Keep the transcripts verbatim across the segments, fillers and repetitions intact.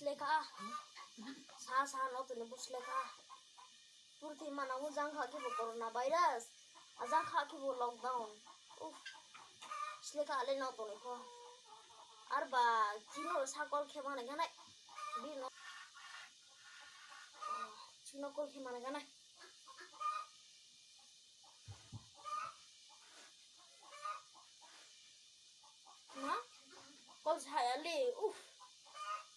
Slekha. Sa sa no tini bo slekha. Purthimbi manang o jang kha khe bo corona virus. A jang kha khe bo lockdown. Uf. Slekha le no toni pho. Arba chino sa call khe manai ganai. Bino. Chino call khe manai ganai. Ma? Call sa ya le. Uf.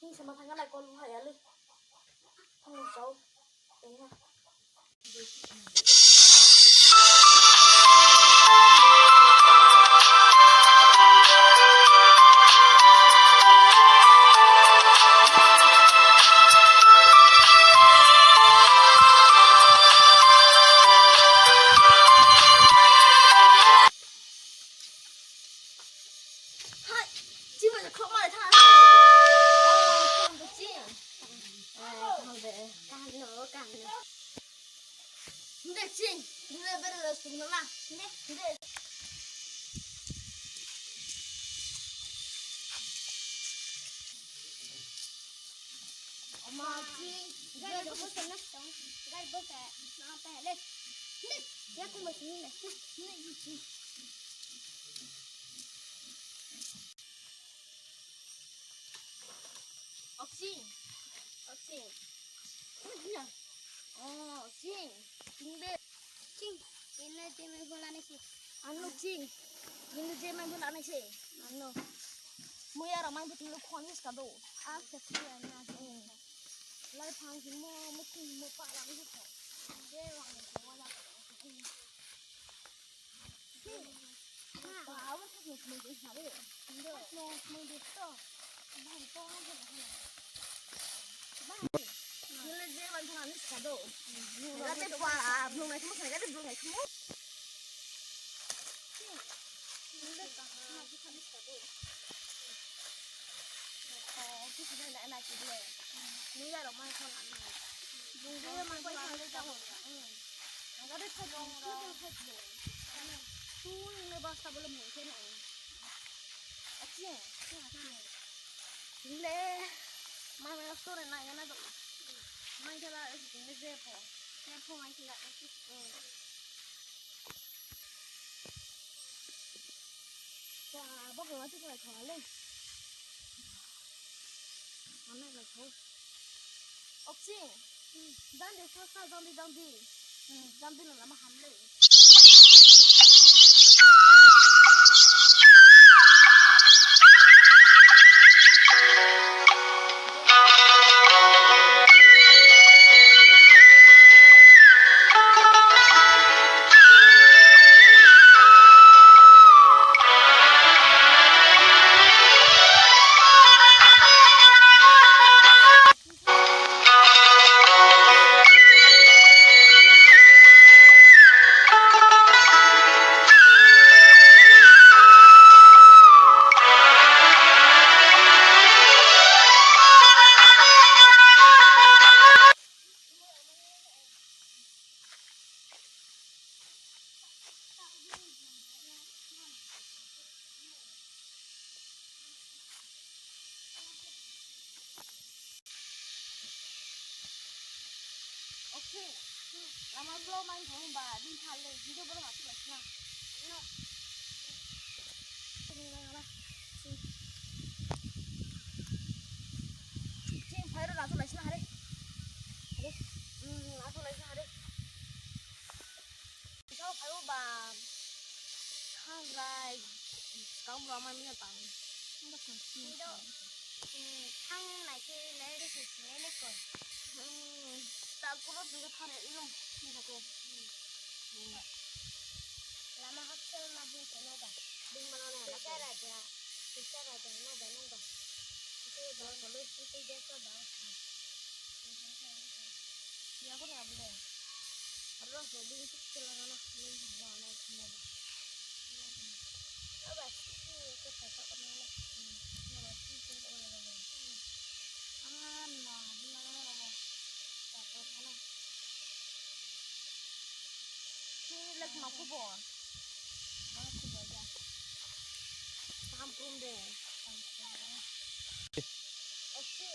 Hingsa ma thang ganai call sa ya le. Thang sao. Tengha. Hai, chini bai khloh ma le thang ha. Oh, thang de chini. Eh, thang de. Kaham no, kaham no. Hinde chini, hinde bere le sung no na. Hinde, hinde. Ama chini, gai bo sa na. Gai bo sa na pa le. Hinde, ya ko mo chini le. Hinde, hinde. Oxin. Oxin. Oh, Oxin. Ching de. Ching. Ini je main bola ni si. Anu Ching. Ini je main bola ni si. Anu. Muya rao main betul lu khon ni ska do. Ah, sepi ya na. Lai phang si mo, mo ching mo pa lang ni ska. Je wang ni mo la. Hing le, mai mai store na ya na do. Mai khe la, hing le je pho. Je pho mai khe la. Ba, bo khe ma ti khe lai tho le. Ano lai tho. Oxin. Jang di, sa sa, jang di, jang di. Jang di no lama ham le. Oke. Lama vlog main thong ba, din thale, video boro ma sila sila. Ching phai ro lasu lai sila hare. Hare. Hmm, lasu lai sila hare. Sao phai o ba. Thangrai. Kau bro ma mi tang. Thang nai khe nai ri khe sinai le ko. Hmm, ta kuro tu thang ri lo. Ni ko. Hmm. Lama hostel ma hin ko na ba. Ding ma na na. Bisa raja. Bisa raja na ba nang ba. Itu ba ko le itu dia ko ba. Ya ko na bro. Aro so ding tik kela na na. Ni na na na. Aba si ko ta ta na na. Aba si ko na na. Ama na na na. Ta ko na. Chini lek ma khobor? Ma khobor ya. Kaham krum de. Oke.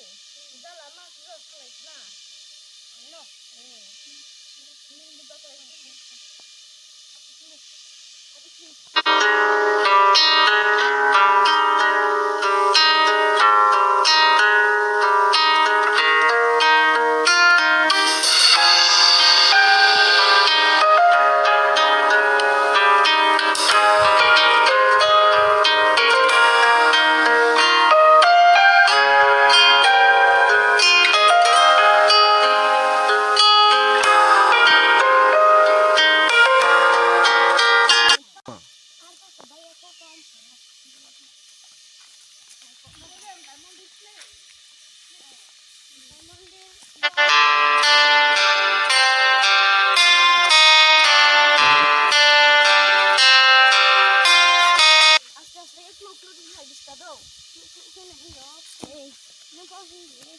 Aste aste khe klu klu di hai biska do. Klu klu khe nai yo. Ei, nung kau hing di.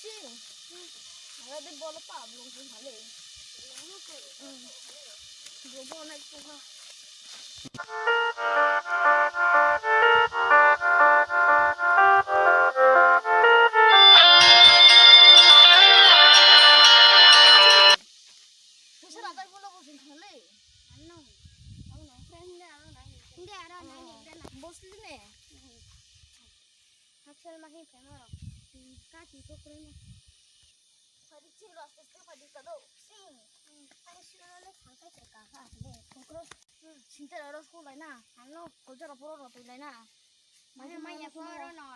Ching. Ara de bolo pa blong sing hale. Hmm. Bo bo nai tu ha. Bosra tai bolo bo sing hale. Ano. Ano, friend de ano nai. Hindi ara nai ni, ah, friend na. Bosli ne. Haksal ma hing phaimo rao. Hmm, kati pho kroi na. Phadi ching rao aste aste phadi ka do. Ching. Hmm. Ai sino le sangkai se ka ha le. Kokro. Hmm. Sinter aro sku lai na. Ano. Kolcha rao poro rao tui lai na. Mai ha mai ya poro no.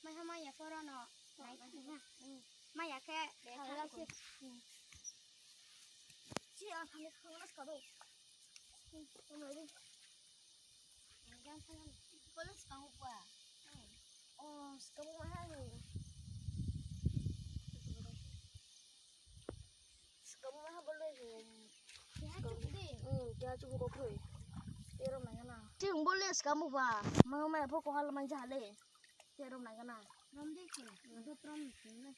Mai ha mai ya poro no. Nai na. Hmm. Mai ya khe. Khala khe. Hmm. Si ang thani khangna ska do. Hmm. Tong lai di. College kang upa. Oh, skang upa ha ni. Skang upa ha bole ni. Kya chubu di? Hmm, kya chubu ko kroi. Tero mai na. Ting bole skang upa. Mai mai pho ko hal mai ja le. Tero mai na. Rom di ki. Hmm. Do trom ni na.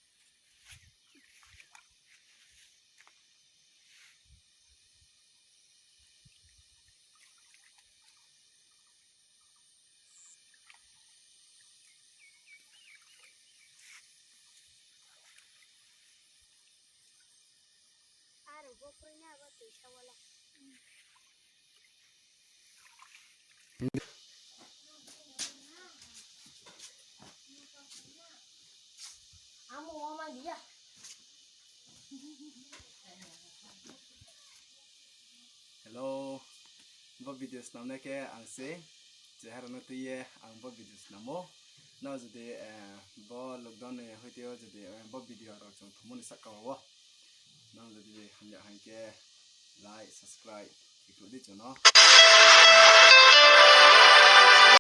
Aro bo kroi na bo tuisa wala. Amo mama dia. Hello, bo video snamnai khe ang se, chehara no tui ye ang bo video snamo. Nrao jodi, eh, bo lockdown ni hoite o jodi, eh, bo video rao chung thungmo ni sahka wo. Nrao jodi hamya hing khe like, subscribe khe khruh di chung no.